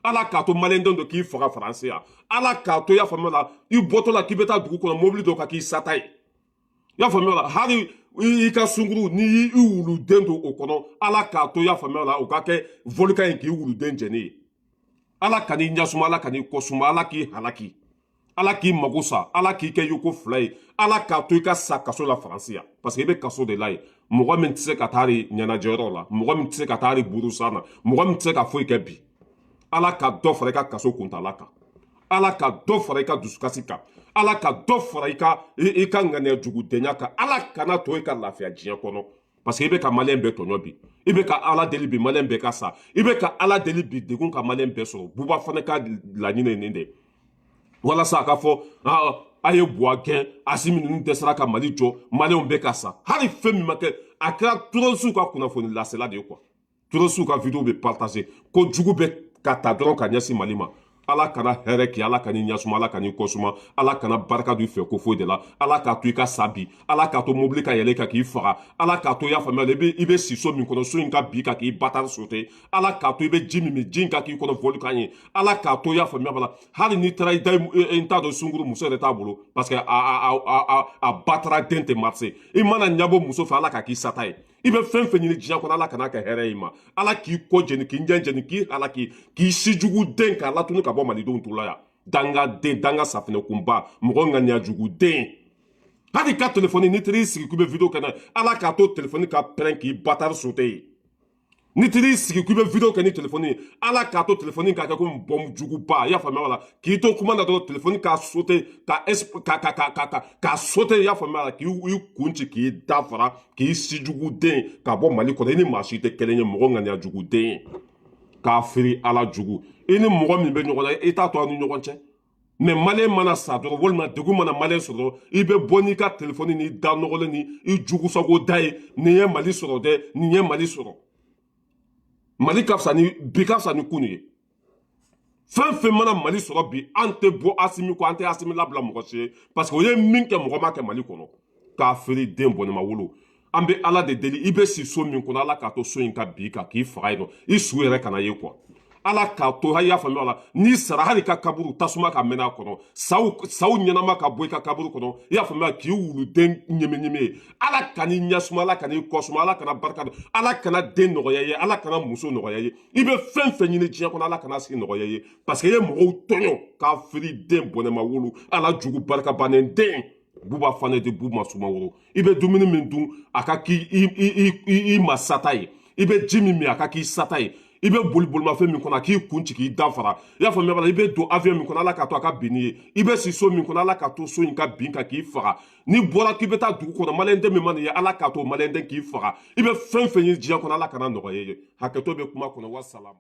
Ala k'a to maliyɛn den dɔ k'i faga Faransi yan. Ala k'a to, i y'a faamuya la, i bɔtɔ la k'i bɛ taa dugu kɔnɔ, mobili dɔ ka k'i sata ye. I y'a faamuya la? Hali i ka sunkuru, n'i y'i wuluden don o kɔnɔ, Ala k'a to, i y'a faamuya la, o ka kɛ volcan ye k'i wuluden jɛni ye. Ala kan'i ɲasuma, Ala kan'i kɔsuma, Ala k'i halaki, Ala k'i mago sa, Ala k'i kɛ yoko fila ye. Ala k'a to i ka sa kaso la Faransi yan, parce que i bɛ kaso de la yen. Mɔgɔ min tɛ se ka taa ɲɛnajɛyɔrɔ la, mɔgɔ min tɛ se ka taa burusan na, mɔgɔ min tɛ se ka foyi kɛ bi, Ala ka dɔ fara i ka kaso kuntala kan. Ala ka dɔ fara i ka dusukasi kan. Ala ka dɔ fara i ka ŋaniya jugudenya kan. Ala kana to i ka lafiya diɲɛ kɔnɔ, parce que i bɛ ka maliyɛn bɛɛ tɔɲɔ bi. I bɛ ka Ala deli bi maliyɛn bɛɛ ka sa. I bɛ ka Ala deli bi degun ka maliyɛn bɛɛ sɔrɔ. Buba fana ka laɲini ye nin de ye, walasa a ka fɔ a ye Buwa gɛn, Asimi ninnu dɛsɛra ka Mali jɔ, maliyɛnw bɛ ka sa. Hali fɛn min ma kɛ, a kɛra terroristew ka kunnafoni lasela de ye quoi. Terroristew ka vidéo bɛ partager ko jugu bɛ ka ta dɔrɔn ka ɲɛsin Mali ma. Ala kana hɛrɛ kɛ, Ala kan'i ɲɛsuma, Ala kan'i kɔsuma, Ala kana barika don i fɛ ko foyi de la. Ala k'a to i ka sa bi, Ala k'a to mobili ka yɛlɛ kan k'i faga. Ala k'a to, i y'a faamuya, i bɛ si so min kɔnɔ, so in ka bi kan k'i batari sote. Ala k'a to i bɛ ji min min, ji in ka k'i kɔnɔ volcan ye. Ala k'a to, i y'a faamuya b'a la, hali n'i taara i da, n t'a dɔn, sunkuru muso yɛrɛ t'a bolo, parce que a batara den tɛ marcher. I mana ɲɛbɔ muso fɛ, Ala k'a k'i sata ye. I bɛ fɛn fɛn ɲini diɲɛ kɔnɔ, Ala kana kɛ hɛrɛ ye i ma. Ala k'i kɔ jeni, k'i ɲɛ jeni, k'i halaki, k'i sijugu den k'a latunu ka bɔ malidenw tula yan. Danga den, danga safinɛkunba, mɔgɔ ŋaniya jugu den. Hali ka telefɔni, n'i taara i sigi k'i bɛ vidéo kɛ n'a ye, Ala k'a to telefɔni ka pɛrɛn k'i batari sote ye. N'i taara i sigi k'i bɛ vidéo kɛ ni telefɔni ye, Ala k'a to telefɔni ka kɛ komi bɔnbu juguba. I y'a faamuya la? K'i to kuma na dɔrɔn, telefɔni k'a sote, ka ka ka ka ka ka k'a sote. I y'a faamuya la? K'i kun ci, k'i da fara, k'i sijugu den ka bɔ Mali kɔnɔ. I ni maa si tɛ kelen ye, mɔgɔ ŋaniya jugu den k'a firi Ala jugu. I ni mɔgɔ min bɛ ɲɔgɔn na, i t'a to aw ni ɲɔgɔn cɛ. Mais maliyɛn mana sa dɔrɔn, walima degun mana maliyɛn sɔrɔ dɔrɔn, i bɛ bɔ n'i ka telefɔni ni da nɔgɔlen ni i jugusago da ye. Nin ye Mali sɔrɔ dɛ, nin ye Mali sɔrɔ. Mali ka fisa ni bi, ka fisa ni kunu ye. Fɛn fɛn mana Mali sɔrɔ bi, an tɛ bɔ Asimi kɔ, an tɛ Asimi labila mɔgɔ si ye, parce que o ye min kɛ, mɔgɔ ma kɛ Mali kɔnɔ. K'a feere den bɔnɛma wolo. An bɛ Ala de deli, i bɛ si so min kɔnɔ, Ala k'a to so in ka bi kan k'i faga yen nɔ, i su yɛrɛ kana ye quoi. Ala k'a to, hali y'a faamuya la, n'i sara, hali ka kaburu tasuma ka mɛnɛ a kɔnɔ, saw saw ɲɛnama ka bɔ i ka kaburu kɔnɔ. I y'a faamuya? K'i wuluden ɲɛmɛ ɲɛmɛ ye. Ala kan'i ɲɛsuma, Ala kan'i kɔsuma, Ala kana barika don, Ala kana den nɔgɔya ye, Ala kana muso nɔgɔya ye. I bɛ fɛn fɛn ɲini diɲɛ kɔnɔ, Ala kana sigi nɔgɔya ye, parce que i ye mɔgɔw tɔɲɔ. K'a firi den bɔnɛma wolo, Ala jugu barika bannen den. Buba Fane di Buba Sumaworo, i bɛ dumuni min dun, a ka k'i i i i i ma sata ye. I bɛ ji min min, a ka k'i sata ye. I bɛ boli bolimafɛn min kɔnɔ, a k'i kun ci k'i da fara. I y'a faamuya b'a la? I bɛ don avion min kɔnɔ, Ala k'a to a ka bin n'i ye. I bɛ si so min kɔnɔ, Ala k'a to so in ka bin kan k'i faga. N'i bɔra k'i bɛ taa dugu kɔnɔ, maliyɛnden min mana ye, Ala k'a to maliyɛnden k'i faga. I bɛ fɛn fɛn ye diɲɛ kɔnɔ, Ala kana nɔgɔya i ye. Hakɛto bɛ kuma kɔnɔ. Wa salam.